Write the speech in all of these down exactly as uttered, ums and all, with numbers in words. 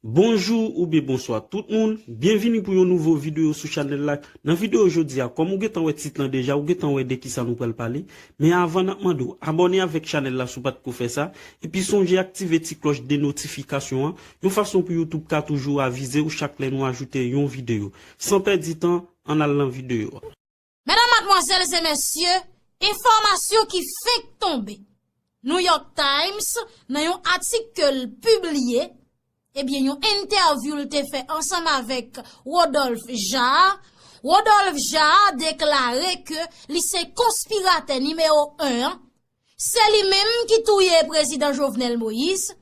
Bonjou oubyen bonswa tout moun, byenvini pou yon nouvo videyo sou chanèl la. Nan videyo jodi a, kòm ou gentan wè tit lan deja, ou gentan wè de kisa nou pral pale. Men avan n ap mande w abòne avèk chanèl la si w pa t ko fè sa, epi sonje aktive ti klòch de notifikasyon an, yon fason pou YouTube ka toujou avize w chak lè nou ajoute yon videyo. San pèdi tan, ann al nan videyo a. Medam, madmwazèl e mesye, enfòmasyon ki fenk tonbe. New York Times, nan yon atik ke l pibliye, ebyen, yon entèvyou l te fè ansanm avèk Rodolphe Jaar. Rodolphe Jaar deklare ke li se konspiratè nimewo en an. Se li menm ki touye prezidan Jovenel Moïse.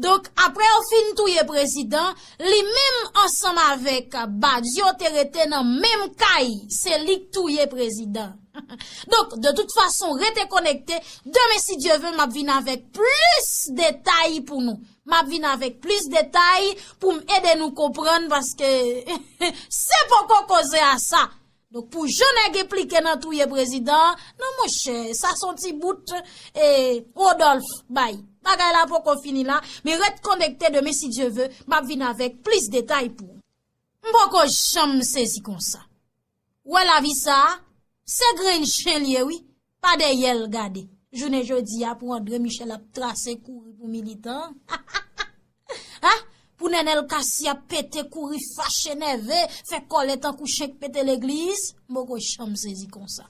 Donk, apre yo fin touye prezidan, li menm ansanm avèk Badio te rete nan menm kay. Se li k touye prezidan. Donk, de tout fason, rete konekte. Demen, si Dye ve, m ap vin avèk plis detay pou nou. M ap vin avèk plis detay pou m ede nou konprann, paske se poko koze a sa. Donk, pou jan nèg enplike nan touye prezidan, non, monchè, sa se yon ti bout, e, Rodolphe bay. Bagay la poko fini la, men ret konekte, demen, si Dye ve, m ap vin avèk plis detay pou ou. M poko janm sezi konsa. Ou wè lavi sa a, se grenn chen l ye wi, pa dèyè l gade. Jounen jodi a pou André Michel ap trase kouri pou militan. Ha? Pou Nenel Cassy ap pete kouri fache nève, fè kòlè tankou chen k pete legliz. M poko janm sezi konsa.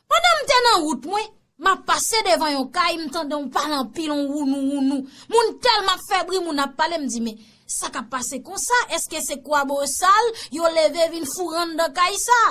Pandan m te nan wout mwen, m ap pase devan yon kay, m tande yon pale anpil, yon wounou wounou. Moun tèlman ap fè bri, moun ap pale, m di, men sa k ap pase konsa? Èske se Kwabosal yo leve vin foure anndan kay sa?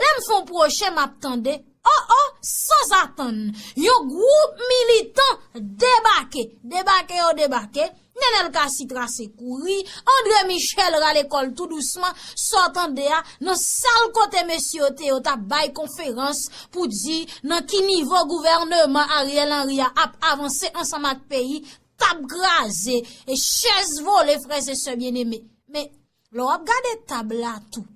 Lè m fè yon pwoche, m ap tande, o o, sanzatann, yon gwoup militan debake. Debake yo debake. Nenel Cassy trase kouri, André Michel rale kò l tou dousman, sa w tande a, nan sal kote mesye yo te yo t ap bay konferans pou di nan ki nivo gouvèneman Ariel Henry a ap avanse ansanm ak peyi, tab kraze, e chèz vole, frè e sè byeneme. Men, lè w ap gade tab la tou,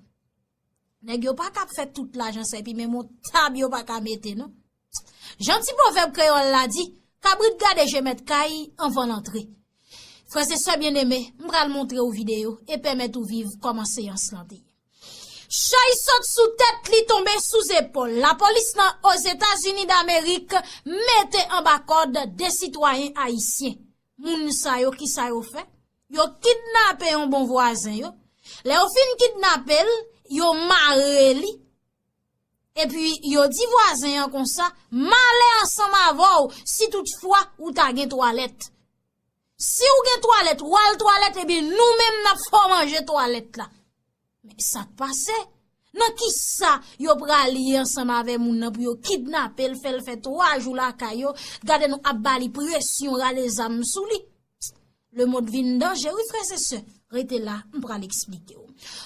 nèg yo pa ka ap fè tout lajan sa, epi menm yon tab yo pa ka mete, non. Jan ti pwovèb kreyòl la di, kabrit gade je mèt kay anvan l antre. Frè e sè byeneme, m pral montre w videyo e pèmèt ou viv kòman seyans lan te ye. Chay sot sou tèt li, tonbe sou zepòl. Lapolis nan Ozetazini Damerik mete anba kòd de sitwayen ayisyen. Moun sa yo, kisa yo fè? Yo kidnape yon bon vwazen yo. Lè yo fin kidnape l, yo mare li. Epi yo di vwazen an konsa, m ale ansanm avè w si toutfwa ou ta gen twalèt. Si w gen twalèt, w al twalèt, ebyen nou menm n ap fè w manje twalèt la. Men sa k pase? Nan kisa yo prale ansanm avè moun nan pou yo kidnape l, fè l fè twa jou lakay yo, gade nou ap ba li presyon, rale zam sou li. Lemonn vin danje wi, frè e sè. Rete la, m pral eksplike w.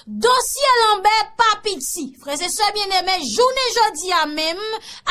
Dosye Lanbè pa piti. Frè e sè byeneme, jounen jodi a menm,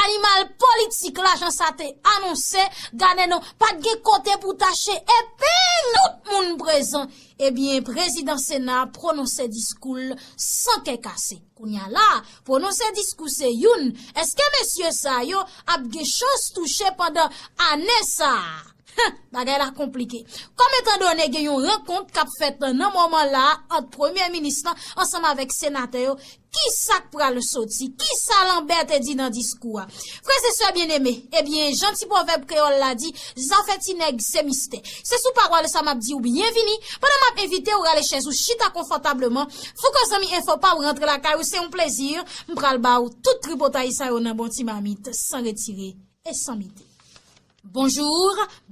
animal politik la, jan sa te anonse, gade non, pa t gen kote pou tache epeng, tout moun prezan. Ebyen, prezidan Sena a pwononse diskou l san kè kase. Kounye a la, pwononse diskou se youn, èske mesye sa yo ap gen chans touche pandan ane sa a? Hen, bagay la konplike. Kòm etandone gen yon rankont k ap fèt nan moman la a ant premye minis lan ansanm avèk senatè yo, kisa k pral soti? Kisa Lanbè te di nan diskou a? Frè e sè byeneme, ebyen, jan ti pwovèb kreyòl la di, zafè ti nèg se mistè. Se sou pawòl sa m ap di w byenvini, pandan m ap envite w rale chèz ou chita konfòtableman. Fouko zanmi enfo pa w rantre lakay ou, se yon plezi. M pral ba w tout tripotay sa yo nan bon ti mamit, san retire e san mete. Bonjou,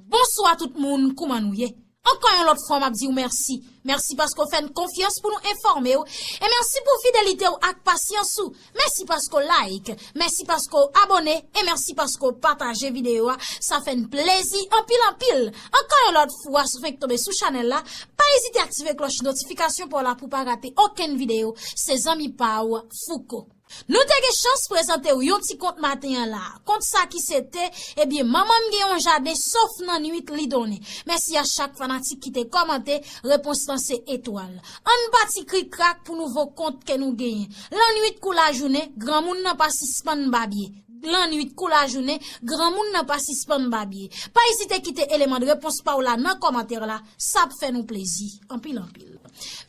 bonswa tout moun, kouman nou ye? Ankò yon lòt fwa, m ap di w mèsi. Mèsi paske w fè n konfyans pou nou enfòme w. E mèsi pou fidelite w ak pasyans ou. Mèsi paske w like. Mèsi paske w abòne. E mèsi paske w pataje videyo a. Sa fè n plezi anpil, anpil. Ankò yon lòt fwa, si w fenk tonbe sou chanèl la, pa ezite aktive klòch notifikasyon pa w la pou w pa rate okenn videyo. Se zanmi pa w, Fouko. Nou te gen chans prezante w yon ti kont maten an la. Kont sa ki se te, ebyen, manman m gen yon jaden, sof nan nwit li donnen. Mèsi a chak fanatik ki te kòmante, repons lan se etwal. Ann pa ti krik krak pou nouvo kont ke nou genyen. Lannwit kou lajounen, granmoun nan pa sispann babye. lannwit kou lajounen, granmoun nan pa sispann babye. Pa ezite kite eleman de repons pa w la nan kòmantè la, sa ap fè nou plezi anpil anpil.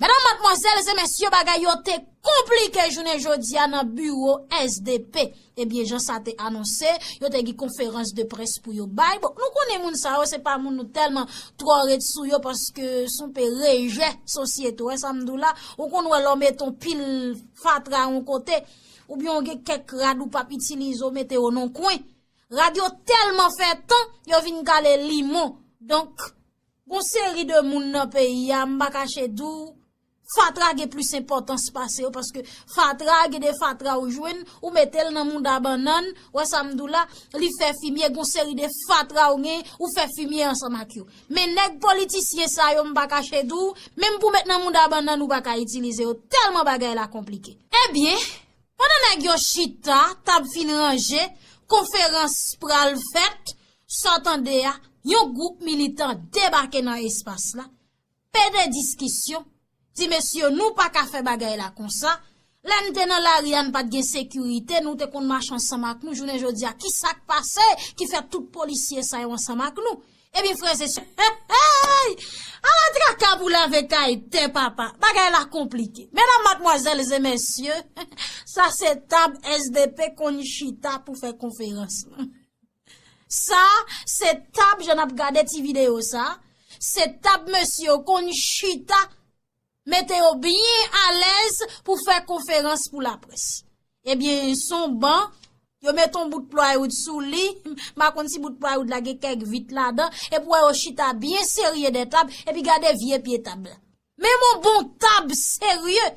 Medam, madmwazèl e mesye, bagay yo te konplike jounen jodi a nan biwo S D P. Ebyen, jan sa te anonse, yo te gen konferans de près pou yo bay. Bon, nou konnen moun sa yo, se pa moun nou tèlman twò ret sou yo, paske se yon pe rejè sosyete, w wè sa m di w la, ou konn wè lè w mete yon pil fatra yon kote, oubyen w gen kèk rad ou p ap itilize, w mete yo nan yon kwen. Rad yo tèlman fè tan, yo vin kale limon. Donk, gon seri de moun nan peyi a, m pa kache di w, fatra gen plis enpòtans pase yo, paske fatra, gen de fatra ou jwenn, ou mete l nan mouda bannann, w wè sa m di w la, li fè fimye, gon seri de fatra ou gen, ou fè fimye ansanm ak yo. Men nèg politisyen sa yo, m pa kache di w, menm pou met nan mouda bannann, ou pa ka itilize yo, tèlman bagay la konplike. Ebyen, pandan nèg yo chita, tab fin ranje, konferans pral fèt, sa w tande a, yon gwoup militan debake nan espas la, pede diskisyon, di, mesye, nou pa ka fè bagay la konsa. Lè n te nan lari a, n pa t gen sekirite, nou te konn mache ansanm ak nou. Jounen jodi a, ki sa k pase ki fè tout polisye sa yo ansanm ak nou? Ebyen, frè e sè, hey, hey! Ala traka pou lave kay tè, papa. Bagay la konplike. Medam, madmwazèl e mesye, sa se tab S D P konn chita pou fè konferans lan. Sa, se tab, jan n ap gade ti videyo sa, se tab mesye yo konn chita, mete yo byen alèz pou fè konferans pou laprès. Ebyen, se yon ban, yo mete yon bout plywood sou li, m pa konn si bout plywood la gen kèk vit ladan, epi w wè yo chita byen serye dè tab, epi gade vye pye tab la. Men yon bon tab serye!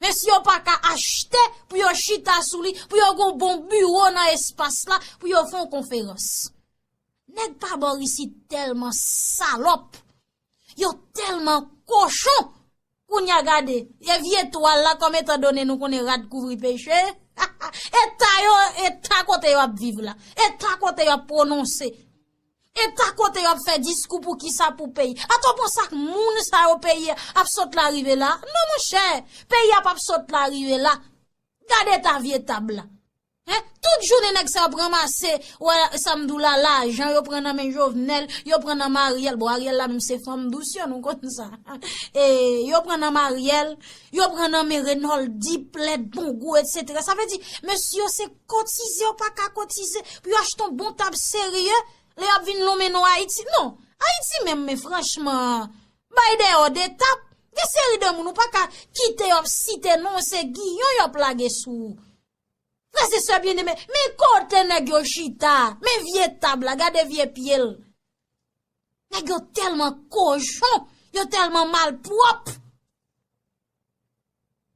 Mesye yo pa ka achte pou yo chita sou li, pou yo gon bon biwo nan espas la, pou yo fè yon konferans. Nèg pa bò isit tèlman salòp, yo tèlman kochon. Kounye a gade, e vye twal la, kòm etandone nou konnen rad kouvri peche, eta yo, eta kote yo ap viv la, eta kote yo ap pwononse. Eta kote y ap fè diskou pou kisa pou peyi. Atò w panse ak moun sa yo peyi a ap sot la rive la? Non, monchè, peyi a p ap sot la rive la. Gade eta vye tab la. Hein? Tout jounen nèg sa yo ap ranmase, wè sa m di w la, lajan yo pran nan men Jovenel, yo pran nan men Ariel. Bon, Ariel la menm se fanm dous yo, nou konn sa. E yo pran nan men Ariel, yo pran nan men Reynold Diplèt, Bongou, etsetera. Sa vle di, mesye yo se kotize, yo pa ka kotize pou yo achte yon bon tab serye. Lè y ap vin lonmen non Ayiti. Non, Ayiti menm, men franchman, bay deyò de tap, gen seri de moun ou pa ka kite y ap site non, se giyon y ap lage sou ou. Frè e sè byeneme, men kote nèg yo chita, men vye tab la, gade vye pye l. Nèg yo tèlman kochon, yo tèlman malpwòp.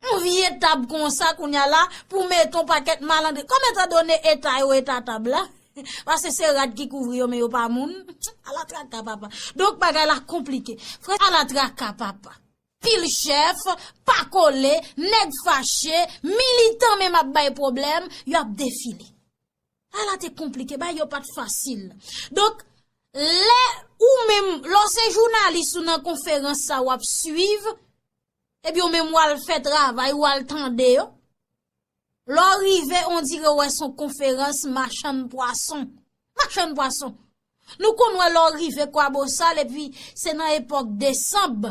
Yon vye tab konsa kounye a la pou mete yon pakèt malandren. Kòm etandone eta yo eta tab la, paske se rad ki kouvri yo men yo pa moun. Ala traka papa. Donk bagay la konplike. Frè, ala traka papa. Pil chèf, pa kole, nèg fache, militan menm ap bay pwoblèm, y ap defile. Ala te konplike, bagay yo pa t fasil. Donk, lè ou menm, lè w se jounalis ou nan konferans sa w ap swiv, epi w menm w al fè travay, w al tande yo. Lè w rive, on dire w wè se yon konferans machann pwason. Machann pwason. Nou konn wè lè w rive Kwabosal, epi se nan epòk desanm.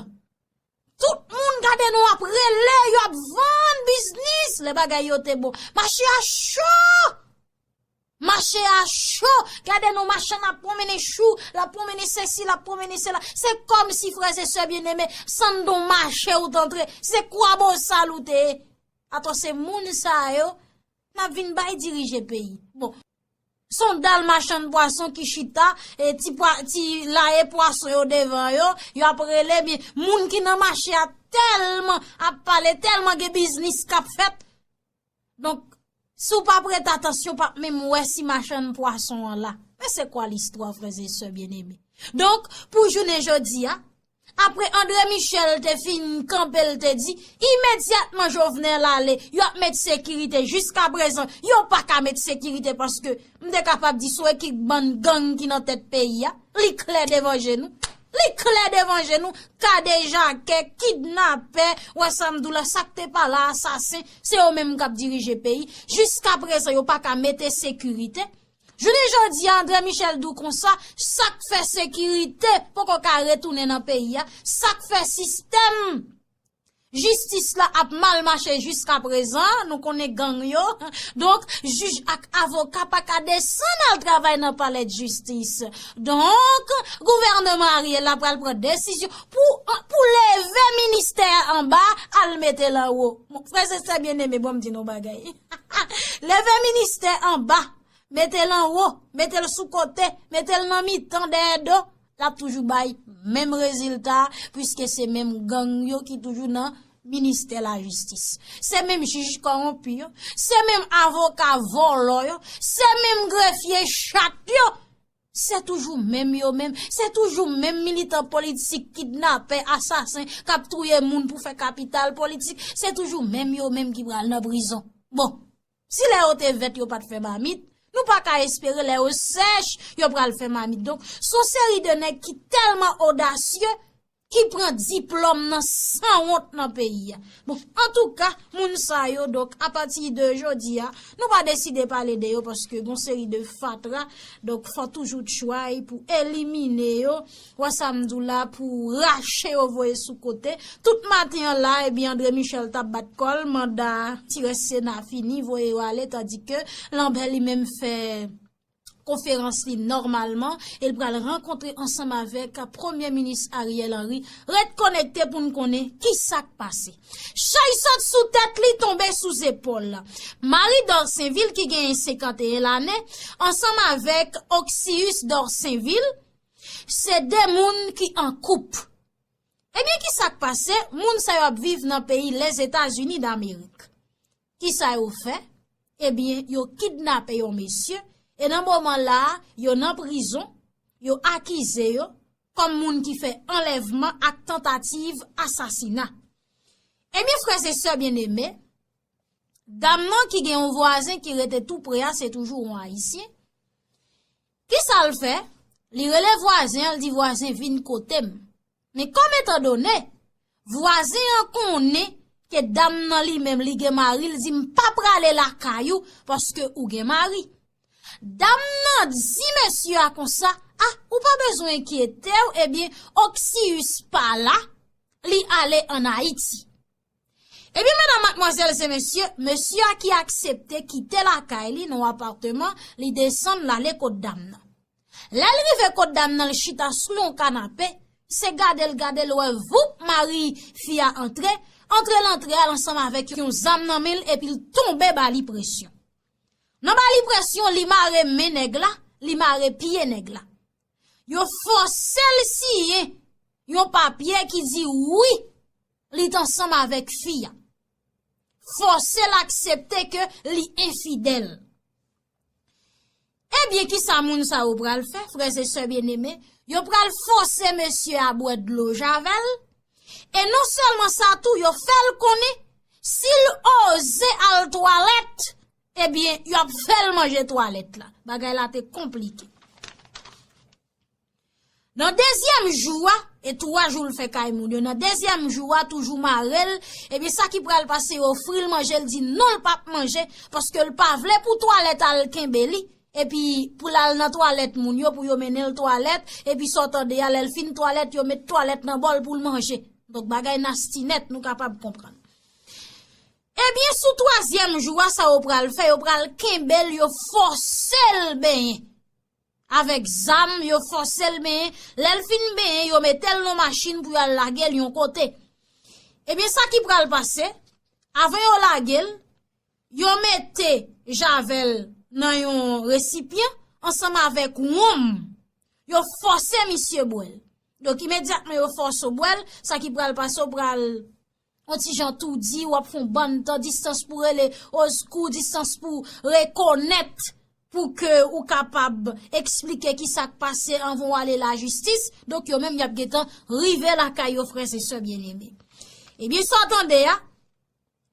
Tout moun gade nou ap rele, yo ap vann biznis, lè bagay yo te bon. Mache a cho! Mache a cho! Gade nou machann ap pwonmennen chou, l ap pwonmennen sesi, l ap pwonmennen sela. Se kòmsi, frè e sè byeneme, san n don mache ou t antre, se Kwabosal ou te ye. Atò se moun sa yo, n ap vin bay dirije peyi. Bon. Se yon dal machann pwason ki chita, e ti pwa, ti laye pwason yo devan yo, y ap rele, men moun ki nan mache a tèlman ap pale, tèlman gen biznis k ap fèt. Donk, si w pa prete atansyon, w p ap menm wè si machann pwason an la. Men se kwa listwa, frè e sè byeneme? Donk, pou jounen jodi a, apre André Michel te fin kanpe, l te di, imedyatman Jovenel ale, y ap met sekirite. Jiskaprezan, yo pa ka met sekirite paske m te kapab di se yon ekip bann gang ki nan tèt peyi a. Li klè devan je nou. klè devan je nou, kadejakè, kidnapè, wè sa m di w la, sa k te pale a, asasen, se yo menm k ap dirije peyi. Jiska prezan, yo pa ka mete sekirite. Jounen jodi a, André Michel di w konsa, sa k fè sekirite poko ka retounen nan peyi a, sa k fè sistèm jistis la ap mal mache jiska prezan, nou konnen gang yo. Donk, jij ak avoka pa ka desann al travay nan palè jistis. Donk, gouvènman Ariel la pral pran desizyon pou, pou leve ministè a anba, al mete l anwo. Frè e sè byeneme, bon, m di nou bagay. Leve ministè anba, mete l anwo, mete l sou kote, mete l nan mitan, dèyè do, l ap toujou bay menm rezilta, piske se menm gang yo ki toujou nan ministè lajistis. Se menm jij kòwonpi yo, se menm avoka vòlò yo, se menm grefye chat yo. Se toujou menm yo menm, se toujou menm militan politik, kidnapè, asasen k ap touye moun pou fè kapital politik, se toujou menm yo menm ki pral nan prizon. Bon, si lè yo te vèt yo pa t fè mamit, nou pa ka espere lè yo sèch yo pral fè mamit. Donk, se yon seri de nèg ki tèlman odasye, ki pran diplòm nan sanwont nan peyi a. Bon, antouka, moun sa yo, donk, apati de jodi a, nou pa deside pale de yo paske gon seri de fatra, donk, fò toujou tchway pou elimine yo. Wè sa m di w la, pou rache yo, voye sou kote. Tout maten an la, ebyen, André Michel t ap bat kò l, manda ti rès Sena fini, voye yo ale, tandike Lambert li menm fè konferans li nòmalman e l pral rankontre ansanm avèk Premye Minis Ariel Henry. Ret konekte pou n konnen ki sa k pase. Chay sot sou tèt li, tonbe sou zepòl. Marie Dorsainville ki genyen senkanteyen lane, ansanm avèk Oxius Dorsainville, se de moun ki an koup. Ebyen, ki sa k pase? Moun sa yo ap viv nan peyi Lèzetazini Damerik. Ki sa yo fè? Ebyen, yo kidnape yon mesye, e nan moman la a, yo nan prizon, yo akize yo kòm moun ki fè anlèvman ak tantativ asasina. Ebyen, frè e sè byeneme, dam nan ki gen yon vwazen ki rete tou pre a, se toujou yon Ayisyen. Ki sa l fè? Li rele vwazen an, l di, "Vwazen, vin kote m." Men kòm etandone vwazen an konnen ke dam nan li menm li gen mari, l di, "M pa prale lakay ou paske ou gen mari." Dam nan di mesye a konsa, "A, ou pa bezwen enkyete w, ebyen, Oxius pa la, li ale ann Ayiti." Ebyen, medam, madmwazèl e mesye, mesye a ki aksepte kite lakay li nan yon apatman, li desann, l ale kot dam nan. Lè l rive kot dam nan, l chita sou yon kanape, se gade l gade l wè, voup, mari fi a antre, antre l antre al ansanm avèk yon zam nan men l, epi l tonbe ba li presyon. Nan ba li presyon, li mare men nèg la, li mare pye nèg la. Yo fòse l siyen yon papye ki di wi, li t ansanm avèk fi a. Fòse l aksepte ke li enfidèl. Ebyen, ki sa moun sa yo pral fè, frè e sè byeneme? Yo pral fòse mesye a bwè dlo javel. E non sèlman sa tou, yo fè l konnen, si l oze al twalèt, ebyen, y ap fè l manje twalèt la. Bagay la te konplike. Nan dezyèm jou a, e twa jou l fè kay moun yo, nan dezyèm jou a, toujou mare l, ebyen, sa ki pral pase, yo ofri l manje, l di non, l p ap manje, paske l pa vle pou twalèt al kenbe li, epi pou l al nan twalèt moun yo, pou yo mennen l twalèt, epi sa w tande a, lè l fin twalèt, yo met twalèt nan bòl pou l manje. Donk, bagay nasti nèt, nou kapab konprann. Ebyen, sou twazyèm jou a, sa yo pral fè, yo pral kenbe l, yo fòse l benyen. Avèk zam, yo fòse l benyen. Lè l fin benyen, yo mete l nan machin pou y al lage l yon kote. Ebyen, sa ki pral pase, avan yo lage l, yo mete javel nan yon resipyan ansanm avèk wonm. Yo fòse misye bwè l. Donk, imedyatman yo fòse w bwè l, sa ki pral pase, w pral yon ti jan toudi, w ap fè yon bann tan, distans pou rele oskou, distans pou rekonèt, pou ke ou kapab eksplike ki sa k pase anvan w ale lajistis. Donk, yo menm, y ap gentan rive lakay yo, frè e sè byeneme. Ebyen, sa w tande a,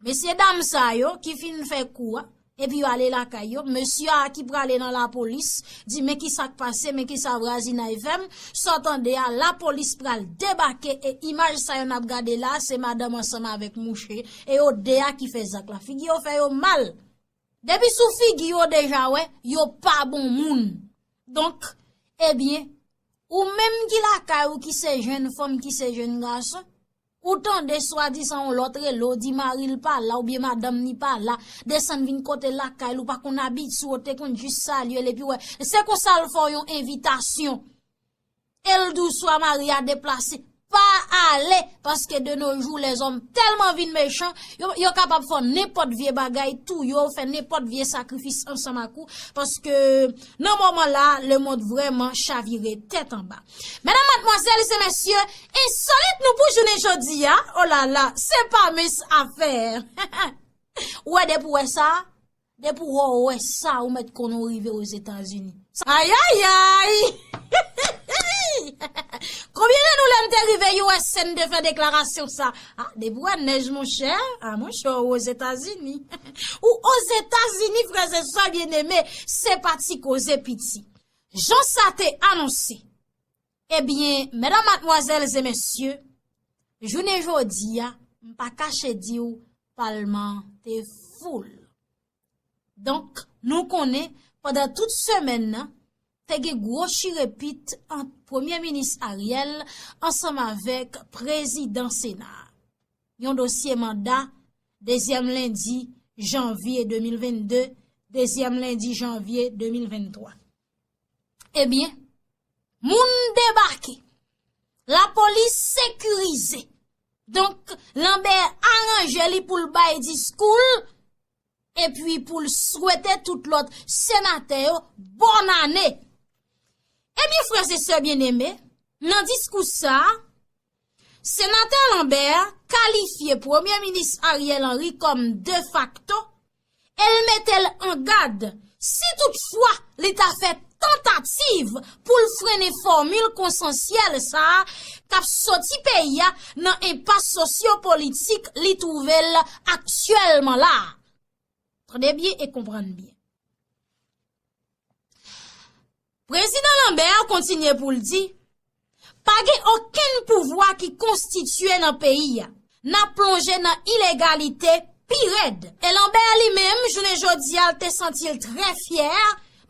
mesye dam sa yo ki fin fè kou a, epi yo ale lakay yo. Mesye a ki prale nan lapolis di, men ki sa k pase, men ki sa vwazinay fè m. Sa w tande a, lapolis pral debake, e imaj sa yo n ap gade la, se madanm ansanm avèk mouche, e yo de a ki fè zak la. Figi yo fè yo mal. Depi sou figi yo deja wè, yo pa bon moun. Donk, ebyen, ou menm ki lakay ou, ki se jèn fanm, ki se jèn gason, ou tande swadizan yon lòt rele w, di mari l pa la oubyen madanm ni pa la, desann vin kote lakay l, ou pa konn abitye, ou te konn jis salye l, epi wè, se konsa l fè w yon envitasyon. E l di w swa mari a deplase, pa ale, paske de nos jours, lèzòm tèlman vin mechan, yo, yo kapab fè nenpòt vye bagay, touye w, fè nenpòt vye sakrifis ansanm ak ou, paske nan moman la, lemonn vrèman chavire tèt anba. Medam, madmwazèl e mesye, ensolit nou pou jounen jodi a, olala, se pa mens afè. Ou wè depi w wè sa, depi w wè sa, ou mèt konnen w rive Ozetazini. Ayayay! Konbyen nan nou lè n te rive U S A n te fè deklarasyon sa? Ah, depi w wè nèj monchè, ah monchè, ou Ozetazini. Ou Ozetazini, frè e sè byeneme, se pa ti koze piti. Jan sa te anonse. Ebyen, medam, madmwazèl e mesye, jounen jodi a, m pa kache di w, palman an te foul. Donk, nou konnen, pandan tout semèn nan, te gen gwo chirepit ant Premye Minis Ariel ansanm avèk Prezidan Sena a. Yon dosye manda, dezyèm lendi janvye de mil vennde, dezyèm lendi janvye de mil venntwa. Ebyen, moun debake. Lapolis sekirize. Donk, Lambert aranje li pou l bay diskou l, epi pou l swete tout lòt senatè yo bòn ane. Ebyen, frè e sè byeneme, nan diskou sa a, Senatè Lambert kalifye Premye Minis Ariel Henry kòm defakto e l mete l an gad si toutfwa li ta fè tantativ pou l frennen fòmil konsansyèl sa a k ap soti peyi a nan enpas sosyopolitik li twouve l aktyèlman la a. Tande byen e konprann byen. Prezidan Lambert kontinye pou l di, pa gen okenn pouvwa ki konstitye nan peyi a. N ap plonje nan ilegalite pi rèd. E Lambert li menm, jounen jodi a, l te santi l trè fyè,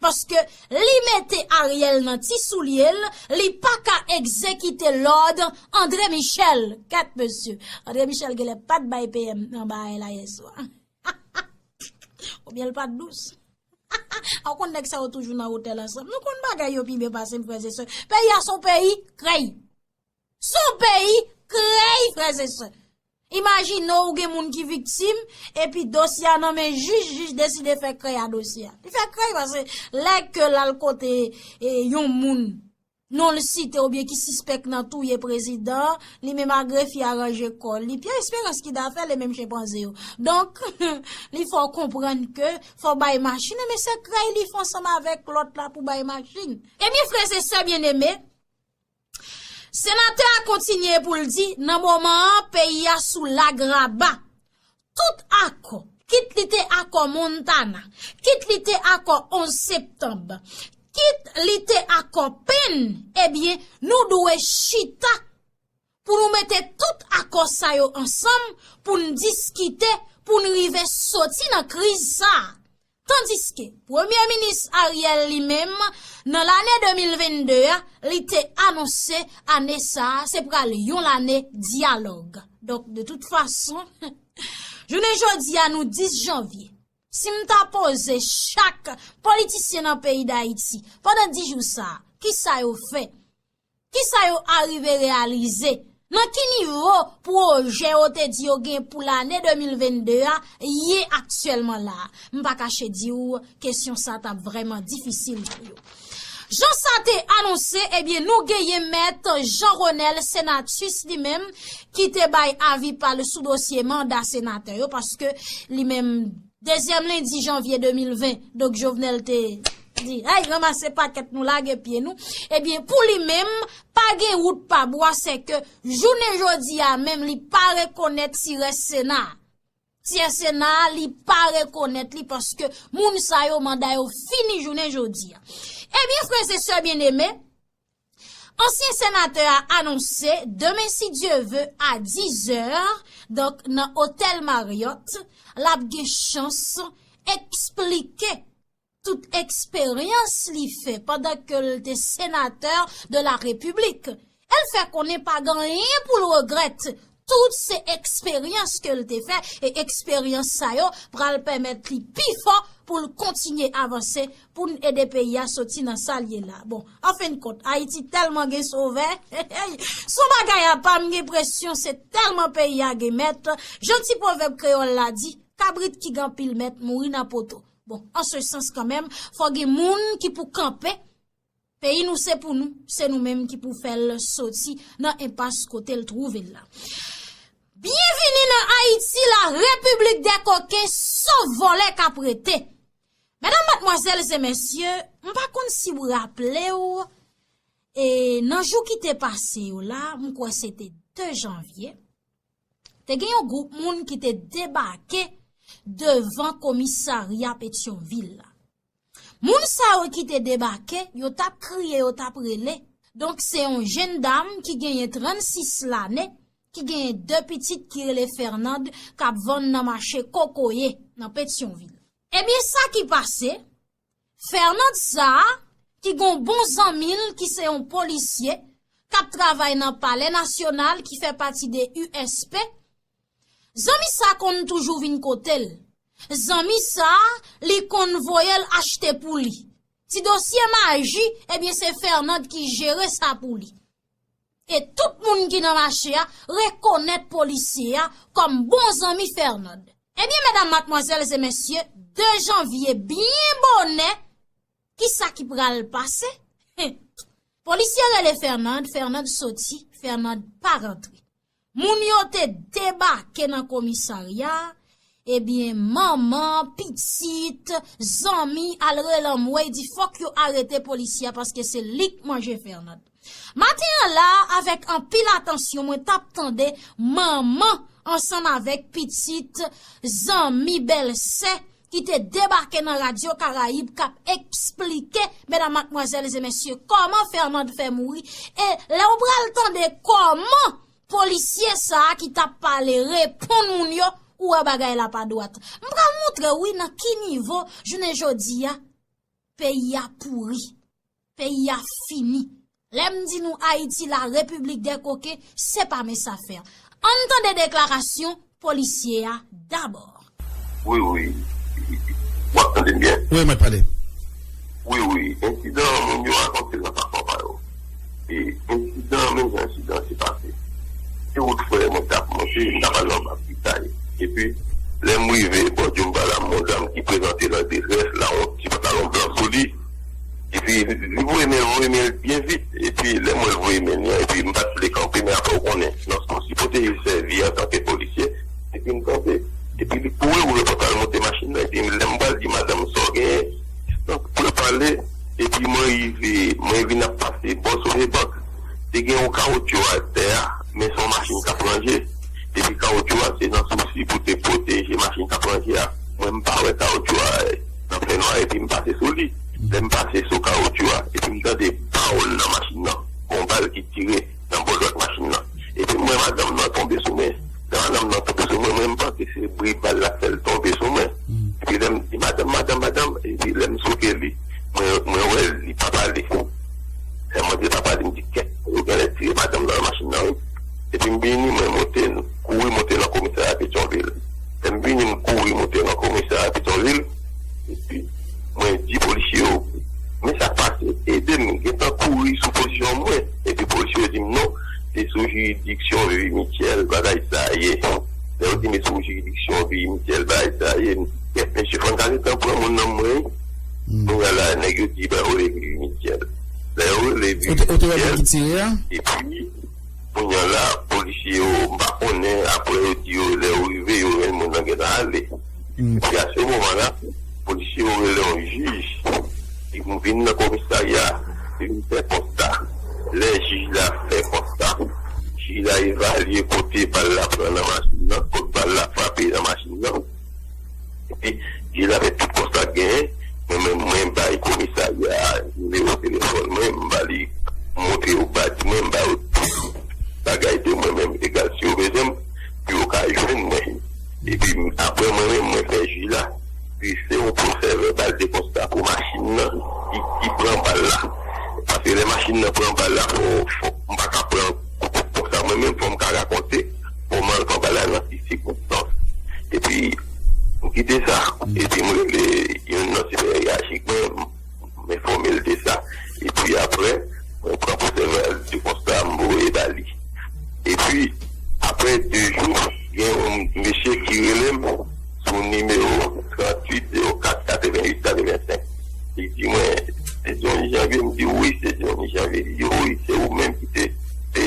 paske li mete Ariel nan ti soulye l, li pa ka egzekite lòd André Michel. Gad mesye, André Michel genlè pa t bay P M nan bagay la yèswa. Oubyen l pa t dous. A w konn nèg sa yo toujou nan otèl ansanm. Nou konn bagay yo pi byen pase m, frè e sè. Peyi a s on peyi krèy. S on peyi krèy, frè e sè. Imajine w gen moun ki viktim, epi dosye a nan men jij, jij deside fè krèy a dosye a. Li fè krèy paske lè ke l al kote, e, yon moun non l site oubyen ki sispèk nan touye prezidan, li menm a grefye a ranje kò l. Li Pierre Espérance ki dafè li menm chenpanze yo. Donk, li fè w konprann ke fò w bay machin, men se krèy li fè ansanm avèk lòt la pou bay machin. Ebyen, frè e sè byeneme, senatè a kontinye pou l di, nan moman an, peyi a sou lagraba. Tout akò, kit li te akò Montana, kit li te akò onz septanm, kit li te akò Penn, ebyen, nou dwe chita pou nou mete tout akò sa yo ansanm, pou n diskite, pou n rive soti nan kriz sa a. Tandiske Premye Minis Ariel li menm, nan lane de mil vennde a, li te anonse ane sa a, se pral yon lane dyalòg. Donk, de tout fason, jounen jodi a, nou dis janvye, si m ta poze chak politisyen nan peyi Dayiti, pandan dis jou sa a, kisa yo fè? Kisa yo arive reyalize? Nan ki nivo pwojè yo te di yo gen pou lane de mil vennde a ye aktyèlman la a? M pa kache di w, kesyon sa t ap vrèman difisil pou yo. Jan sa te anonse, ebyen, nou genyen mèt Jean Ronel Senatus li menm, ki te bay avi pa l sou dosye manda senatè yo, paske li menm, dezyèm lendi janvye de mil ven, donk Jovenel te di, ay, ranmase pakèt nou, lage pye nou. Ebyen, pou li menm, pa gen wout pa bwa, sèke jounen jodi a menm, li pa rekonèt ti rès Sena a. ansyen Sena a, li pa rekonèt li paske moun sa yo manda yo fini jounen jodi a. Ebyen, frè e sè byeneme, ansyen senatè a anonse demen, si Dye ve, a dizè, donk nan Otèl Marriott, l ap gen chans eksplike tout eksperyans li fè pandan ke l te senatè de la Repiblik. E l fè konnen pa gen anyen pou l regrèt. Tout se eksperyans ke l te fè, e eksperyans sa yo pral pèmèt li pi fò pou l kontinye avanse, pou n ede peyi a soti nan sa l ye la. Bon, an fen de kont, Ayiti tèlman gen sovè. S on bagay apa, m gen enpresyon se tèlman peyi a gen mèt. Jan ti pwovèb kreyòl la di, kabrit ki gen anpil mèt mouri nan poto. Bon, an se sans kanmenm, fò gen moun ki pou kanpe. Peyi nou se pou nou, se nou menm ki pou fè l soti nan enpas kote l twouve l la. Byenvini nan Ayiti, la Repiblik dè koken, sof vòlè k ap rete. Medam, madmwazèl e mesye, m pa konn si w raple w, e nan jou ki te pase yo la, m kwè se te de janvye, te gen yon gwoup moun ki te debake devan komisarya Petyonvil la. Moun sa yo ki te debake, yo t ap kriye, yo t ap rele. Donk, se yon jenn dam ki genyen trannsis lane, ki genyen de pitit ki rele Fernand, k ap vann nan mache kokoye, nan Petyonvil. Ebyen, sa ki pase, Fernand sa a, ki gon bon zanmi l, ki se yon polisye, k ap travay nan Palè Nasyonal, ki fè pati de U S P, zanmi sa a konn toujou vin kote l. Zanmi sa a, li konn voye l achte pou li. Ti dosye maji, ebyen, se Fernand ki jere sa pou li. E tout moun ki nan mache a rekonèt polisye a kòm bon zanmi Fernand. Ebyen, medam, madmwazèl e mesye, de janvye byen bonè, kisa ki pral pase? Polisye rele Fernand, Fernand soti, Fernand pa rantre. Moun yo te debake nan komisarya, ebyen, manman, pitit, zanmi al rele anmwey, di fòk yo arete polisye a paske se li k manje Fernand. Maten an la, avèk anpil atansyon, mwen t ap tande manman ansanm avèk pitit, zanmi, bèlsè ki te debake nan Radyo Karayib k ap eksplike, medam, madmwazèl e mesye, kòman Fernand fè mouri. E lè w pral tande kòman polisye sa a ki t ap pale reponn moun yo, ou wè bagay la pa dwat. M pral montre w, wi, nan ki nivo jounen jodi a peyi a pouri. Peyi a fini. Lè m di nou Ayiti, la Repiblik dè koken, se pa mens afè. Ann tande deklarasyon polisye a dabò. Wi, wi. W ap tande m byen? Wi, mèt pale. Wi, wi. Ensidan an, moun yo rakonte l nan fason pa yo. E ensidan an, menm jan ensidan an te pase. Se wout frè mwen t ap monte, m t ap al nan Bab Pitay. Epi, lè m rive bò Dyoumba la, m wè yon dam ki prezante l an detrès, la, yon ti pantalon blan sou li. Epi, li voye men l, voye men l byen vit. Epi, lè m wè l voye men li an, epi m pa t vle kanpe, men apre w konnen, nan sousi pwoteje sèvi antanke polisye, epi m kanpe. Epi, li kouri, ouvri pòt la, l monte machin nan, epi lè m pral di madanm sa w genyen, donk, pou l pale, epi mwen rive, mwen vin ap pase bò Sogebank. Te gen yon kawotchou atè a, men se yon machin k ap ranje. Epi kawotchou a, se nan sousi pou te pwoteje machin k ap ranje a. Mwen, m pa wè kawotchou a nan fènwa, epi m pase sou li. Lè m pase sou kawotchou a, epi m tande pawòl nan machin nan. Gon bal ki tire nan bò dwat machin nan. Epi m wè madanm nan tonbe sou mwen. Lè madanm nan tonbe sou mwen, mwen, m panse se bri bal la k fè l tonbe sou mwen. Epi lè m di, madanm, madanm, madanm, epi lè m souke li, mwen, mwen wè li pa pale. Lè mwen di l pa pale, m di, kèt, yo genlè tire madanm nan nan machin nan, wi. Epi m vini, mwen monte, kouri monte nan komisarya Petyonvil. Lè m vini, m kouri monte nan komisarya Petyonvil. Epi, mwen di polisye yo, men sa k pase, ede m, gentan kouri sou pozisyon mwen. Epi polisye yo di m non, se sou jiridiksyon Vi Mityèl bagay sa a ye. Lè yo di m e sou jiridiksyon Vi Mityèl bagay sa a ye, m di, kèt, mesye, fò n ka gentan pran moun nan mwen. Kounye a la, nèg yo di, ben, yo rele Vi Mityèl. Lè yo rele Vi Mityèl, epi, kounye a la, polisye yo, m pa konnen, apre yo di yo, lè yo rive, yo wè moun nan gentan ale. Epi a se moman la, polisye yo rele yon jij, li vin nan komisarya, li vin fè konsta. Lè jij la fè konsta, jij la evalye kote bal la pran nan machin nan, kot bal la frape nan machin nan. li montre yo baz mwen, m ba yo tout bagay de mwen menm, egal si yo bezwen m, pou yo ka jwenn mwen. Epi apre mwen menm, mwen fè jij la, dwese yon pwosè vèbal de konsta pou machin nan ki, ki pran bal la. Paske lè machin nan pran bal la, fò, fò, m pa ka pran konsa mwen menm, fò m ka rakonte kòman l pran bal la nan ki sikonstans. Epi, m kite sa, epi m rele youn nan siperyè iyaji mwen, m enfòme l de sa. Epi apre, mwen pran pwosè vèbal de konsta, m voye ba li. Epi, apre de jou, gen yon mesye ki rele m sou nimewo tranntuit zewo kat katreventuit katrevensenk. Li di mwen, "Se Johnny Janvier?" M di, "Wi, se Johnny Janvier." Li di, "Wi, se ou menm ki te, te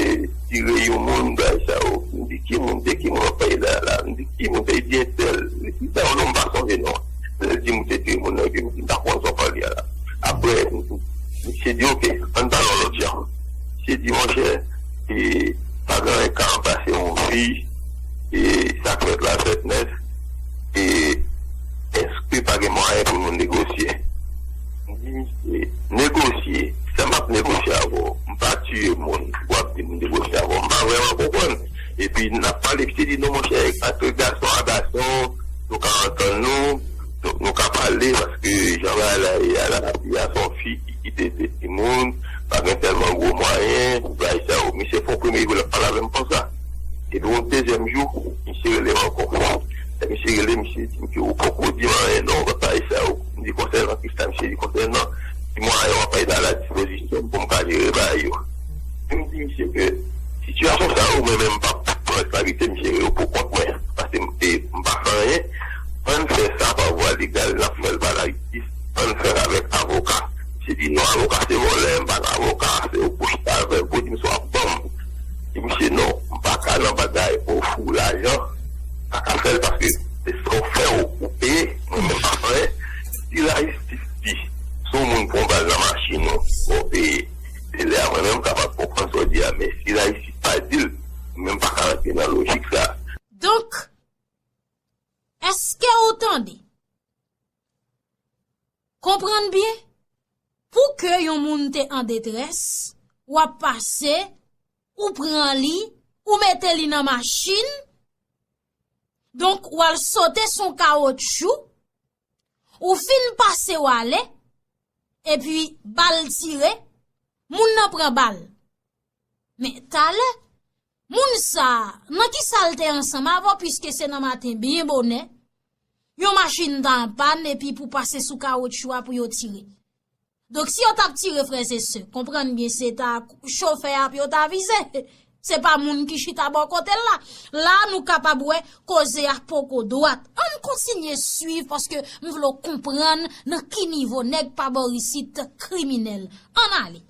tire yon moun, bagay sa yo." M di, "Ki moun? De ki moun w ap pale la, la?" M di, "Ki moun?" Li di, "Entèl." Li di, "Sa yo non, m pa sonje non." Lè l di m te tire moun nan, epi m di, "M pa konn sa w pale a la." Apre, misye di, "Oke, ann pale yon lòt jan." Misye di, "Monchè, e, pa gen anyen k ka ranplase yon vi, e, sa k fèt la, fèt nèf, e, èske pa gen mwayen pou nou negosye?" M di misye, "Negosye? Sa m ap negosye avè w? M pa tiye moun, w ap di m negosye avè w? M pa vrèman konprann." Epi n ap pale, misye di, "Non, monchè, ant gason a gason, nou ka antann nou, nou, nou ka pale, paske jan bagay la ye a la, fi a se yon fi ki kite de timoun, pa gen tèlman gwo mwayen, bagay sa yo." Misye fè yon premye jou, l ap pale avè m konsa. Epi yon dezyèm jou, misye rele m ankò. Lè misye rele, misye di m ke ou poko di m anyen non, w ap pale sa yo. M di konsènan kisa? Misye di konsènan ti mwayen w ap pale la, a la dispozisyon m pou m ka jere bagay yo. M di misye ke sitiyasyon sa yo, mwen menm m p ap pran responsablite m jere yo pou kont mwen, paske m, e, m pa fè anyen. Ann fè sa pa vwa legal, n ap fè l pa lajistis, ann fè l avèk avoka. Misye di non, avoka se vòlè, m pa nan avoka, se ou pou chita avè l pou di m sa w ap ban m. Di misye non, m pa ka nan bagay ofri w lajan, m pa ka fè l paske se sa w fè ou, ou peye, mwen menm m pa fè anyen. Si lajistis di se yon moun pran bal nan machin ou, fò w peye. Se lè a mwen menm m kapab konprann sa w di a, men si lajistis pa di l, mwen menm m pa ka rantre nan lojik sa. Donk, èske ou tande? Konprann byen, pou ke yon moun te an detrès, w ap pase, ou pran li, ou mete li nan machin, donk w al sote sou kawotchou, ou fin pase w ale, epi bal tire, moun nan pran bal. Men talè, moun sa a, nan ki sa l te ansanm avè w, piske se nan maten byen bonè, yon machin ta an pàn epi pou pase sou kawotchou a pou yo tire. Donk, si yo t ap tire, frè e sè, konprann byen, se ta chofè a pou yo ta vize. Se pa moun ki chita bò kote l la. La, nou kapab wè koze a poko dwat. Ann kontinye swiv paske m vle w konprann nan ki nivo nèg pa bò isit kriminèl. Ann ale.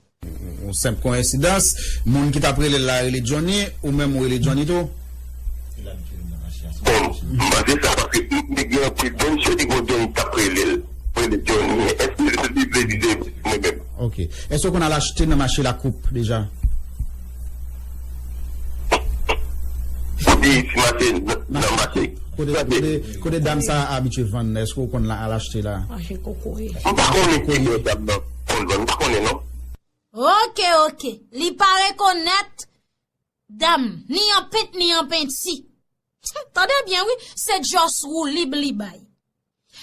Yon senp koyensidans, moun ki t ap rele l la rele Johnny, ou menm ou rele Johnny tou? Bon, m panse sa paske m, m te gen anpil bòn chè ki gon Johnny k ap rele l. Rele Johnny, èske li vle di se mwen menm? Ok. Èske w konn al achte nan mache Lakoup deja? Di, si mache, nan, nan mache. Kote, kote, kote dam sa a abitye vann, èske w konn la, al achte la? Mache kokoye. M pa konnen ki bò dam nan konn vann, m pa konnen non. Ok, ok. Li pa rekonèt dam, ni an pent, ni an penti. Tande byen, wi, se just woulib li bay.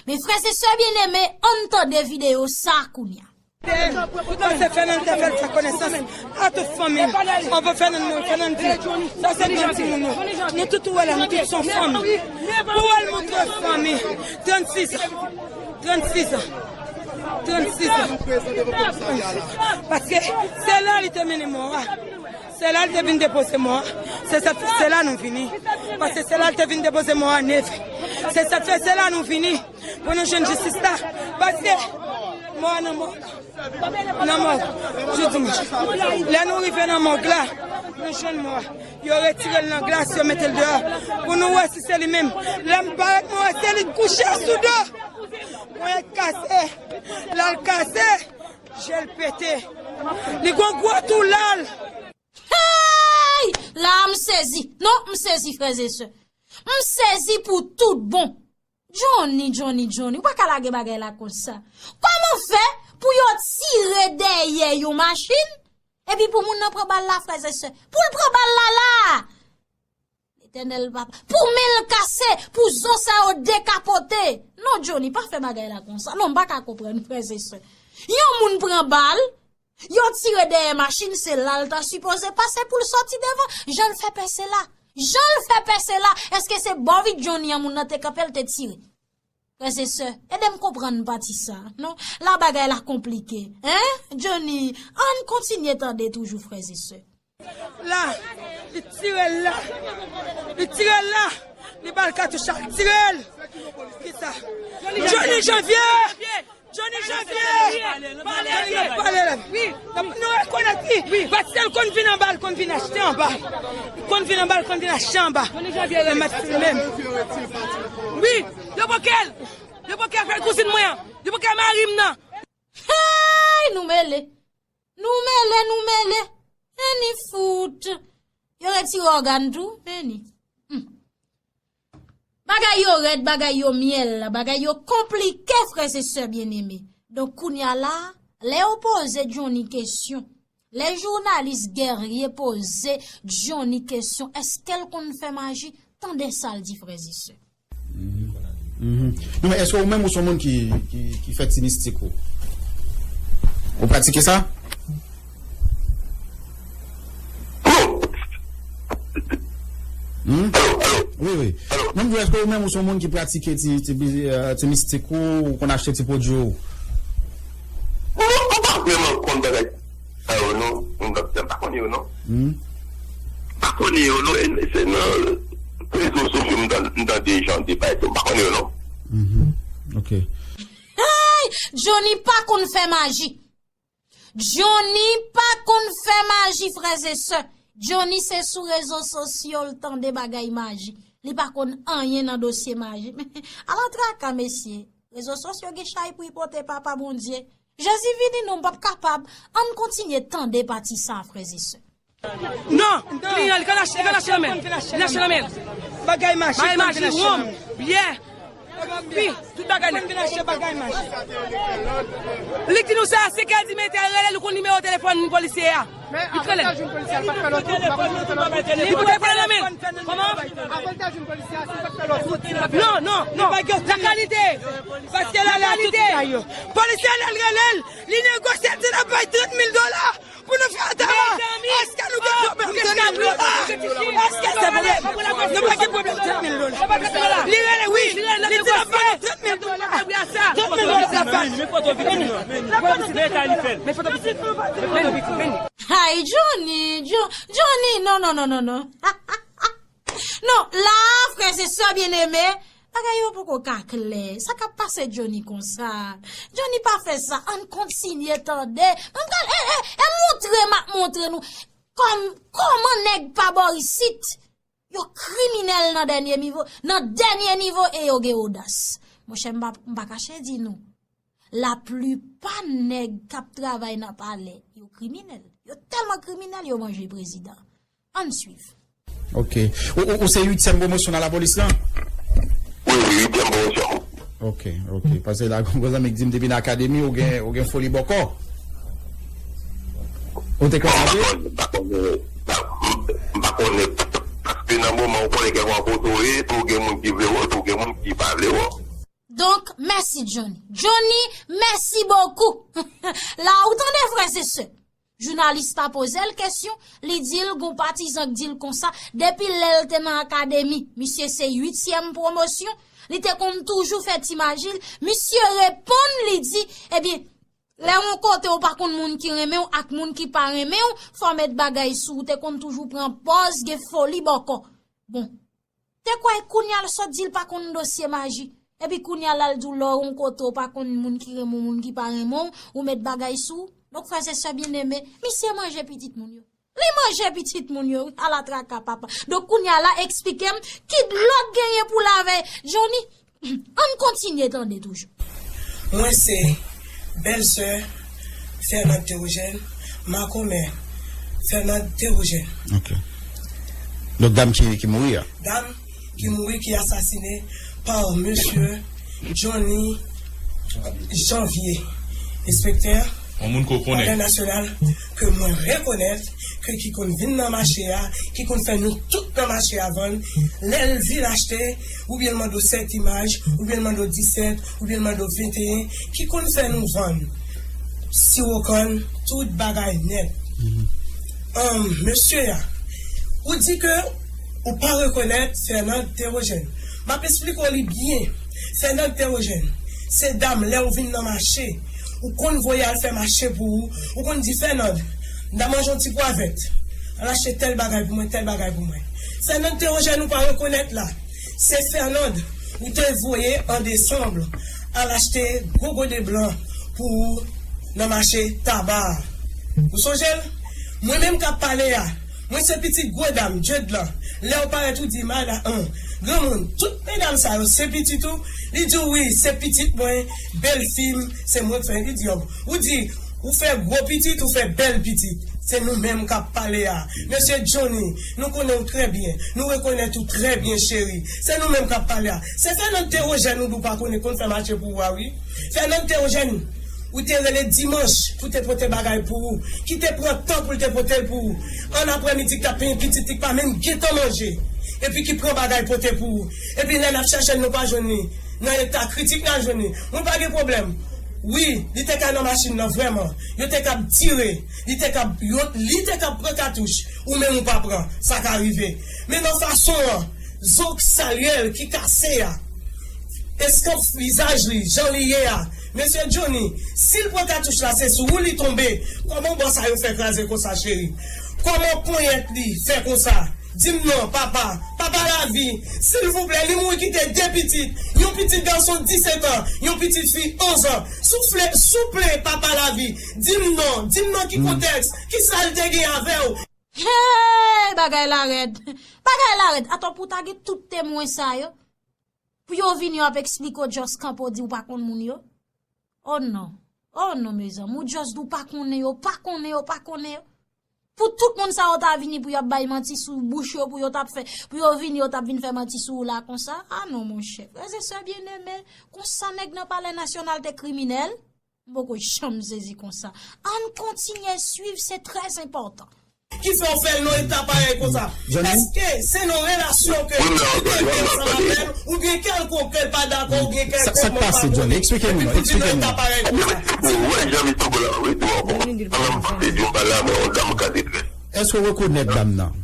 Men frè e sè byeneme, ann tande videyo sa a kounye a. Ou panse Fènand te fè l fè konesans a tout fanmi l? Anvan Fènand mouri, Fènand di, "Sa se gran timoun nou. Nou tout ou wè la, nou tout se yon fanmi." Pou al montre fanmi, trannsis an. Trannsis an. Trannsis an. Paske se la li te mennen mò a. Se la l te vin depoze mò a. Se sa k fè se la nou vini. Paske se la l te vin depoze mò a neve. Se sa k fè se la nou vini. Pou nou jwenn jistis la. Paske mò a nan mò. Nan mò. Jodi mò. Lè nou rive nan mòg la, nou jwenn mò a. Yo retire l nan glas, yo mete l deyò. Pou nou wè si se li menm. Lè m parèt, mwen wè se li k kouche asou do. Mwen kase. Lè l kase, je l pete. Li gon gwo tou la l. Hey! La a m sezi. Non, m sezi, frè e sè. M sezi pou tout bon. Johnny, Johnny, Johnny, ou pa ka lage bagay la konsa. Kòman fè pou yo tire dèyè yon machin, epi pou moun nan pran bal la, frè e sè. Pou l pran bal la la! Letènèl papa, pou men l kase, pou zo sa yo dekapote. Non, Johnny, pa fè bagay la konsa. Non, m pa ka konprann, frè e sè. Yon moun pran bal, yo tire dèyè machin, se la l ta sipoze pase pou l sòti devan. Jan l fè pèse la. Jan l fè pèse la. Èske se bò vit Johnny an moun nan te kanpe, l te tire? Frè e sè, ede m konprann pati sa, non? La bagay la konplike, en? Johnny, ann kontinye tande toujou, frè e sè. La, li tire l la. Li tire l la. Li ba l katouch la, li tire l. Kisa? Johnny Janvier! Johnny Janvier! Pale la. Nou rekonèt li. Paske l konn vin anba, l konn vin achte anba. L konn vin anba, l konn vin achte anba. Johnny Janvier, men. Wi, yo pran kè l. Yo pran kè kouzin mwen an. Yo pran kè mari m nan. Hey, nou mele. Nou mele, nou mele. Meni fout. Yo retire ògàn tou, meni. Hmm. Bagay yo rèd, bagay yo myèl, bagay yo konplike, frè e sè byeneme. Donk, kounye a la, lè yo poze Johnny kesyon, lè jounalis Guerrier poze Johnny kesyon, èske l konn fè maji? Tande sa l di, frè e sè. Mhm. Non, men èske ou menm ou se yon moun ki, ki, ki fè ti mistik ou? Ou pratike sa? Hmm? Wi, wi. Non, men èske ou menm ou se yon moun ki pratike ti, ti, eh, ti mistik ou, ou konn achte ti pwodui ou? Mwen, mwen pa vrèman konn bagay sa yo, non. Mwen pa, mwen pa konn yo, non. Hmm? Pa konn yo, non. E se nan rezo sosyo m tan-, m tande jan de bagay sa. M pa konn yo, non. Mhm. Ok. Hey! Johnny pa konn fè maji. Johnny pa konn fè maji, frè e sè. Johnny se sou rezo sosyo l tande bagay maji. Li pa konn anyen nan dosye maji. Ala traka, mesye. Rezo sosyo gen chay pou y pote, papa Bondye. Jezi vini non, m p ap kapab. Ann kontinye tande pati sa, frè e sè. Non, li, li konn achte, li konn achte nan men. Li achte nan men. Bagay maji, bagay maji, wonm, byè. Wi, tout bagay nèt. Konn vin achte bagay maji. Li di nou sa, se kè di mete rele, li konn nimewo telefòn polisye a. Men avan l ta jwenn polisye a, li pa t fè lòt wout, li pa konn fè lòt wout. Li pou telefòn nan men. Kòman? Avan l ta jwenn polisye a, si l pa t fè lòt wout, si l pa t fè lòt wout. Non, non, non. Lakalite. Paske la, la, tout bagay yo. Polisye a, lè l rele l, li negosye, l di l ap bay trant mil dola pou nou fè atama. Èske nou gen pwoblèm de trant mil dola? Èske se vre? Nou pa gen pwoblèm trant mil dola. Li rele, wi. Li di l ap bay nou trant mil dola. Trant mil dola l ap bay. Men foto pitit. Men foto pitit. Men, men. Ay, Johnny, Jo-, Johnny, non, non, non, non, non. Non, la, frè e sè byeneme, bagay yo poko ka klè. Sa k ap pase Johnny konsa? Johnny pa fè sa, ann kontinye tande. Ann pral, e, e, e montre m ap montre nou kòm, kòman nèg pa bò isit. Yo kriminèl nan dènye nivo, nan dènye nivo e yo gen odas. Monchè, m pa, m pa kache di nou. Laplipa nèg k ap travay nan palè, yo kriminèl. Yo tèlman kriminèl, yo manje prezidan. Ann swiv. Ok. Ou, ou, ou se uityèm pwomosyon nan lapolis lan? Wi, wi, uityèm pwomosyon. Ok, ok. Paske la, gon zanmi k di m depi nan akademi, ou gen, ou gen foli bòkò. Ou te konn sa vre? M pa konnen, m pa konnen, m pa konnen, paske nan moman ou konnen kèk fwa kote w ye, tou gen moun ki vle wè w, tou gen moun ki pa vle wè w. Donk, mèsi Johnny. Johnny, mèsi bokou. La, ou tande, frè e sè. Jounalis la poze l kesyon, li di l gon patizan k di l konsa, depi lè l te nan akademi, misye se uityèm pwomosyon, li te konn toujou fè ti maji l, misye reponn, li di, ebyen, lè yon kote ou pa konn moun ki renmen w ak moun ki pa renmen w, fò w met bagay sou ou, te konn toujou pran pòz, gen foli bòkò. Bon, te kwè kounye a l sot di l pa konn dosye maji. Epi kounye a la l di w lè w yon kote w pa konn moun ki renmen w, moun ki pa renmen w, ou met bagay sou w. Donk, frè e sè byeneme, misye manje pitit moun yo. Li manje pitit moun yo, wi, ala traka papa. Donk, kounye a la, eksplike m, ki dlo k genyen pou l avè Johnny? Ann kontinye tande toujou. Mwen se bèlsè Fernand Théogène, makomè Fernand Théogène. Ok. Donk, dam ki, ki mouri a? Dam ki mouri, ki asasine pa mesye Johnny Janvier. Enspektè, yon moun ke w konnen, valè nasyonal, ke mwen rekonèt, ke ki konn vin nan mache a, ki konn fè nou tout nan mache a vann, lè l vin achte, oubyen l mande w sèt imaj, oubyen l mande w disèt, oubyen l mande w venteyen, ki konn fè nou vann siwo kann, tout bagay nèt. Ahn, mesye a, ou di ke ou pa rekonèt Fernand Théogène. M ap esplike w li byen. Fernand Théogène, se dam lè ou vin nan mache, ou konn voye al fè mache pou ou, ou konn di, Fernand, m ta manje yon ti pwa vèt. Al achte tèl bagay pou mwen, tèl bagay pou mwen. Fernand Théogène ou pa rekonèt la. Se Fernand ou te voye an desanm al achte gwo gode blan pou ou nan mache Taba a. Ou sonje l? Mwen menm k ap pale a, mwen se pitit gwo dam, Dye Dlan. Lè w parèt ou di, mada, an, granmoun, tout medam sa yo se pitit ou? Li di w, wi, se pitit mwen, bèl fi m, se mwen k fè. Li di, o, ou di, ou fè gwo pitit, ou fè bèl pitit. Se nou menm k ap pale a. Mesye Johnny, nou konnen w trè byen. Nou rekonèt ou trè byen, cheri. Se nou menm k ap pale a. Se Fernand Théogène ou di w pa konnen konn fè mache pou ou a, wi. Fernand Théogène, ou te rele dimanch pou te pote bagay pou ou, ki te pran tan pou l te pote l pou ou. An aprèmidi, k t ap penyen pitit li, k pa menm gentan manje. Epi ki pran bagay pote pou ou. Epi lè n ap chèche l, nou pa jwenn li. Nan eta kritik n al jwenn li. Mwen pa gen pwoblèm. Wi, li te ka nan machin nan vrèman. Yo te k ap tire. Li te k ap, yo, li te k ap pran katouch. Ou menm ou pa pran. Sa ka rive. Men nan fason an, zo k salyèl ki kase a, eskanp vizaj li, jan li ye a. Mesye Johnny, si l pran katouch la, se sou ou li tonbe. Kòman bò sa yo fè kraze konsa, cheri? Kòman ponyèt li fè konsa? Di m non, papa. Papa Lavi, silvouplè, li mouri kite de pitit. Yon pitit gason disèt an, yon pitit fi onz an. Soufle, souple, Papa Lavi, di m non, di m nan ki kontèks, ki sa l te gen avè w? Hey, bagay la rèd. Bagay la rèd. Atò pou ta gen tout temwen sa yo, pou yo vini yo ap eksplike w, just kanpe w di w pa konn moun yo. Oh non. Oh non, mezanmi. Ou just di w pa konnen yo, pa konnen yo, pa konnen yo. Pou tout moun sa yo ta vini pou y ap bay manti sou bouch yo, pou yo t ap fè, pou yo vini yo t ap vin fè manti sou ou la konsa. Ah non, monchè. Frè e sè byeneme, konsa nèg nan Palè Nasyonal te kriminèl? M poko janm sezi konsa. Ann kontinye swiv, se trè enpòtan. Ki fè w fè l nan eta parèy konsa? Èske se nan relasyon ke li te gen ansanm avè l, oubyen kèlkonk ke l pa dakò, oubyen kèlkonk moun pa konnen, epi pou l vin nan eta parèy konsa? Ou wè jan misye gwo la wi, tou ankò. Pandan m pase di yon bagay la, mwen yon dam ka detrès. Èske w rekonèt dam nan?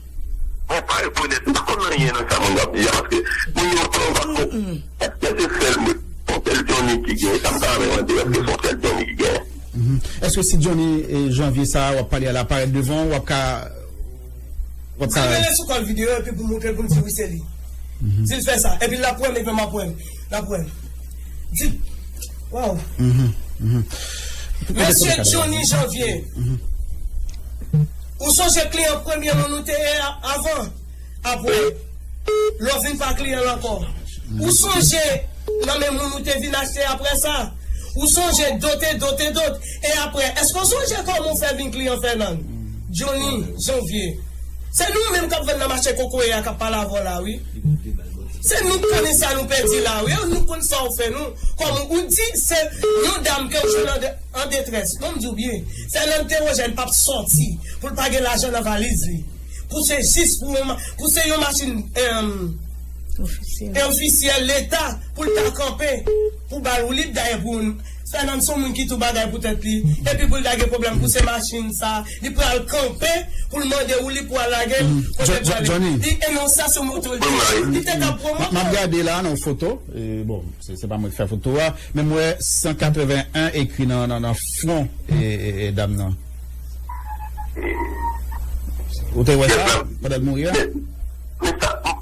Mwen pa rekonèt, m pa konn anyen nan sa moun ap di a, paske moun yo pran w pa konn. Èske se sèl, se yon sèl Johnny ki gen? Sa m ta renmen mande, èske se yon sèl Johnny ki gen? Mhm. Èske si Johnny, eh, Janvier sa a w ap pale a la parèt devan w, w ap ka, w ap ka... Di l rele sou kòl videyo epi pou montre l pou m di wi se li. Mhm. Di l fè sa. Epi l ap wè m epi m ap wè l. L ap wè l. Di, waw. Mhm. Mhm. Mesye Johnny Janvier. Mhm. Ou sonje kliyan premye moun ou te ye a, avan? Apre, lè w vin pa kliyan l ankò. Ou sonje nan men moun ou te vin achte apre sa? Ou sonje dot e dot e dot? E apre, èske w sonje kòman w fè vin kliyan Fernand? Johnny Janvier. Se nou menm k ap vann nan mache kokoye a k ap pale avè w la, wi. Se nou k konnen sa nou pèdi la, wi. Nou konn sa w fè nou. Kòman ou di se yon dam ke w jwenn an de-, an detrès? Ban m di w byen. Fernand Théogène p ap sòti pou l pa gen lajan nan valiz li. Pou se jis pou yon ma-, pou se yon machin, em, ofisyèl, e ofisyèl Leta pou l ta kanpe pou ba l woulib. Dayè pou Fernand se yon moun ki tou bagay pou tèt li. Epi pou l ta gen pwoblèm pou se machin sa, li pral kanpe pou l mande woulib pou al lage l kote l prale. Li enonse sa sou moto l te ye. Li te ka pwomòt. M ap gade la nan foto. E, bon, se, se pa mwen ki fè foto a. Men m wè san katreven en ekri nan, nan, nan fwon, e, e, e, dam nan. Ou te wè sa pandan l mouri a? Men, men sa, m,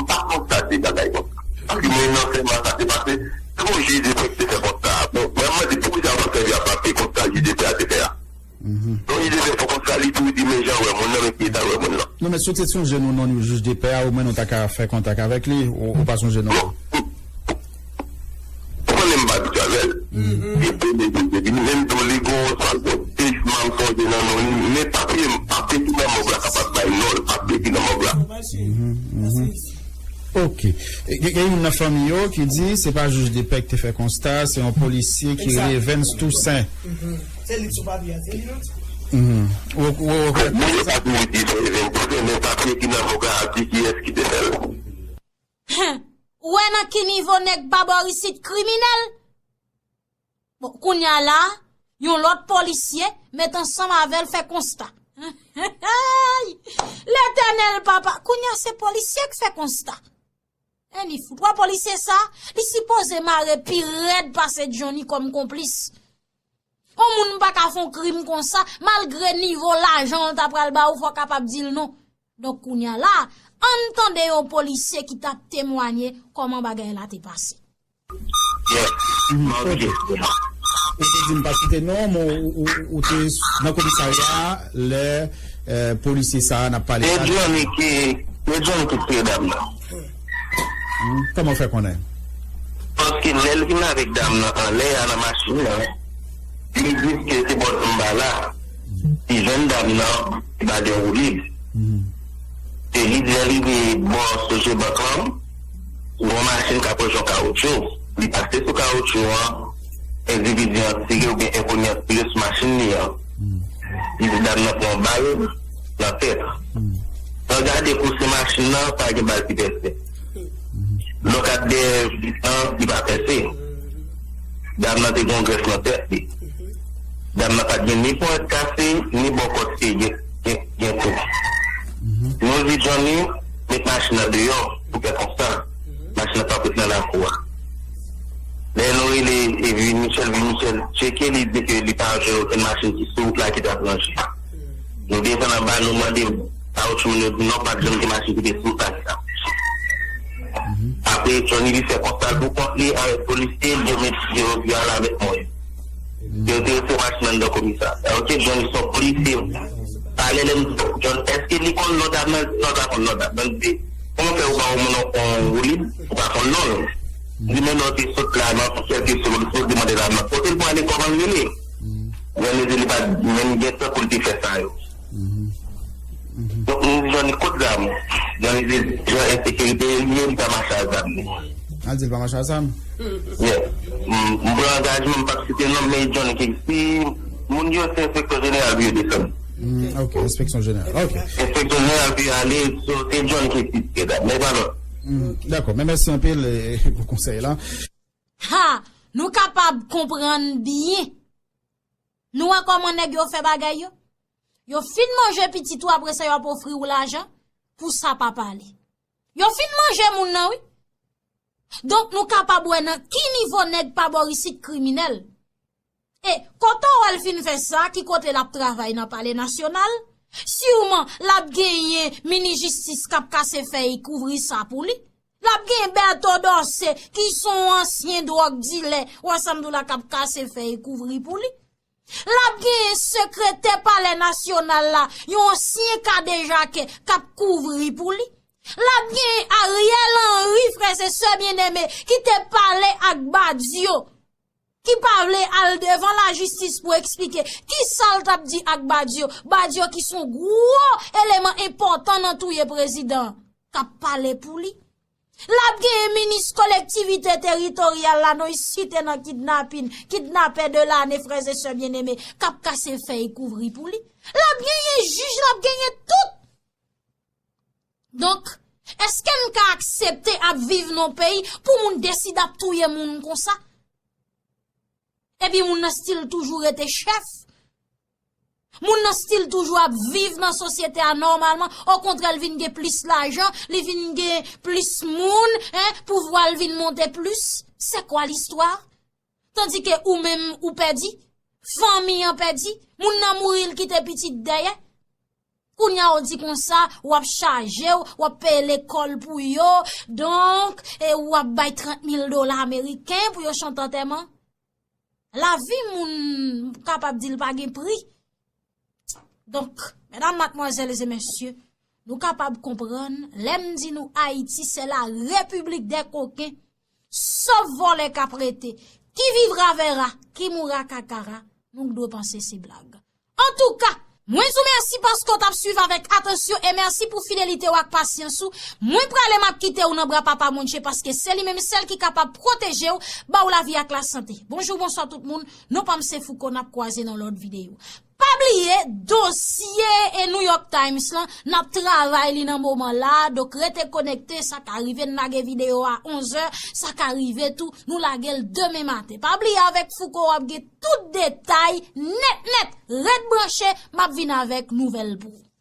m pa konn sa de bagay konsa. Paske mwen nan fè masakre pase, se pou jij te fè, te fè kont sa. Bon, mwen mande poukisa yo pa sèvi a papye konsa jij de pè a te fè a. Mhm. Donk, jij de pè fè kont sa, li tou di, men jan wè moun nan, men ki eta wè moun nan. Non, men si w te sonje non, non, jij de pè a, omwen nou ta ka fè kontak avèk li, ou, ou pa sonje non? Non. Ou konnen m pa abitye avè l. Li premye jou l te vini, men m di w li gon responsabilite, m sonje nan non li, men papye, papye ki nan mòg la kapab bay non l, papye ki nan mòg la. Mhm, mhm. Ok. E, Gen gen youn nan fanmi yo ki di se pa jij de pè ki te fè konsta, se yon polisye ki rele Vens Toussaint. Se li sou papye a, se li menm. Ou ou ou rekonèt Mwen, sa pou di se Vens Toussaint, men papye ki nan voka a di kiyès ki te fè l. Ou wè nan ki nivo nèg pa bò isit kriminèl? Bon, kounye a la, yon lòt polisye met ansanm avè l fè konsta. Letènèl papa, kounye a se polisye k fè konsta. Ann fout, wè polisye sa, li sipoze mare pi rèd pase Johnny kòm konplis. Yon moun pa ka fè yon krim konsa, malgre nivo lajan l ta pral ba ou, fò w kapab di l non. Donk kounye a la, ann tande yon polisye ki t ap temwanye kòman bagay la te pase. Yes. Mwen oblije. Ou te di m pa site non, men ou, ou, ou te nan komisarya a lè eh, polisye sa a n ap pale. Se Johnny ki, se Johnny ki tiye dam nan. Kòman w fè konnen? Paske lè l vin avèk dam nan anlè a nan machin nan, li di ke se bò anba la, li jwenn dam nan, li ba li yon woulib. E li di lè li rive bò Sogebank lan, yon machin k ap rejwen kawoutchou. Li pase sou kawoutchou an, endividi an tire oubyen enkoni an tire sou machin li an. Li di dam nan pran yon bal nan tèt. Nan gade kou se machin nan, pa gen bal ki pèse. Lòt kat dèyè vit lan, li pa pèse. Dam nan te gen yon grèf nan tèt li. Dam nan pa t gen ni ponyèt kase, ni bò kòt li gen, gen, gen tou. Nou di Johnny, met machin nan deyò pou fè konsta. Machin nan pa pou nan lakou a. Lè nou rele Evi Michel, Evi Michel tcheke, li di ke li pa jwenn okenn machin ki sou wout la ki t ap ranje. Nou desann anba, nou mande kawoutchou moun yo di non, pa t janm gen machin ki te sou wout la ki t ap ranje. Apre Johnny li fè konsta l pou kont li avèk polisye, yo met yo, yo al avèk mwen. Yo te retire machin nan anndan komisarya. Ok, Johnny se yon polisye. Pale lè m di Johnny, èske li konn non dam nan? Non, li pa konn non dam nan. Li di, kòman fè ou ba yon moun yon woulib, ou pa konn non l? Li di, men non, te sot la, nan kèlke segonn, sot demande dam nan. Kote l pwale, kòman l rele? Johnny di, li pa t menm gen tan pou l te fè sa yo. Donk, nou di Johnny kot zam ou? Johnny di, jan ensekirite ye, li pa mache ak zam li. Al di l pa mache ak zam? Yeah. M, m pran angajman, m p ap site non, men Johnny ki, si moun yo se enspektè jeneral pou yo desann. Mm, ok, enspeksyon jeneral. Ok. Enspeksyon jeneral pou yo ale, so, se Johnny ki site zam, men pa lòt. Mm, dakò, men mèsi anpil eh, pou konsèy la. Ha! Nou kapab konprann byen. Nou wè kòman nèg yo fè bagay yo? Yo fin manje pitit ou, apre sa y ap ofri w lajan pou sa pa pale. Yo fin manje moun nan wi. Donk nou kapab wè nan ki nivo nèg pa bò isit kriminèl. E kote w wè l fin fè sa, ki kote l ap travay nan Palè Nasyonal? Siman l ap genyen minis jistis k ap kase fèy kouvri sa pou li. L ap gen Berto Dorcé ki se yon ansyen dwòg dilè, w wè sa m di w la, k ap kase fèy kouvri pou li. L ap gen sekretè Palè Nasyonal la, yon ansyen kadejakè k ap kouvri pou li. L ap gen Ariel Henry, frè e sè byeneme, ki te pale ak Badio, ki pa vle al devan lajistis pou eksplike kisa l t ap di ak Badio. Badio ki se yon gwo eleman enpòtan nan touye prezidan an, k ap pale pou li. L ap genyen minis kolektivite teritoryal la, nou site nan kidnapin, kidnapè de lane, frè e sè byeneme, k ap kase fèy kouvri pou li. L ap genyen jij, l ap genyen tout. Donk, èske n ka aksepte ap viv nan yon peyi pou moun deside ap touye moun konsa? Epi moun nan still toujou rete chèf? Moun nan still toujou ap viv nan sosyete a nòmalman. Okontrè, l vin gen plis lajan, li vin gen plis moun, en, pouvwa l vin monte plis. C'est quoi l'histoire? Tandike ou menm ou pèdi, fanmi an pèdi, moun nan mouri, l kite pitit dèyè. Kounye a w di konsa, w ap chaje w, w ap peye lekòl pou yo, donk, e w ap bay trant mil dola ameriken pou yo chante antèman. Lavi moun, m kapab di l pa gen pri. Donk, medam, madmwazèl e mesye, nou kapab konprann, lè m di nou Ayiti, c'est la république des coquins, sof vòlè k ap rete, qui vivra verra, qui mourra kakara, nou dwe panse se blag. Antouka, Mwen di w mèsi paske w t ap swiv avèk atansyon e mèsi pou fidelite w ak pasyans ou. Mwen prale, m ap kite w nan bra Papa Bondye paske se li menm sèl ki kapab pwoteje w, ba w lavi ak lasante. Bonjou, bonswa tout moun. Non pa m se Fouco, n ap kwaze nan lòt videyo. Pa bliye, dosye e New York Times lan, n ap travay li nan moman la, donk rete konekte, sa ka rive n lage videyo a onz è, sa ka rive tou nou lage l demen maten. Pa bliye avèk Fouco w ap gen tout detay nèt nèt, ret branche, m ap vin avèk nouvèl pou ou.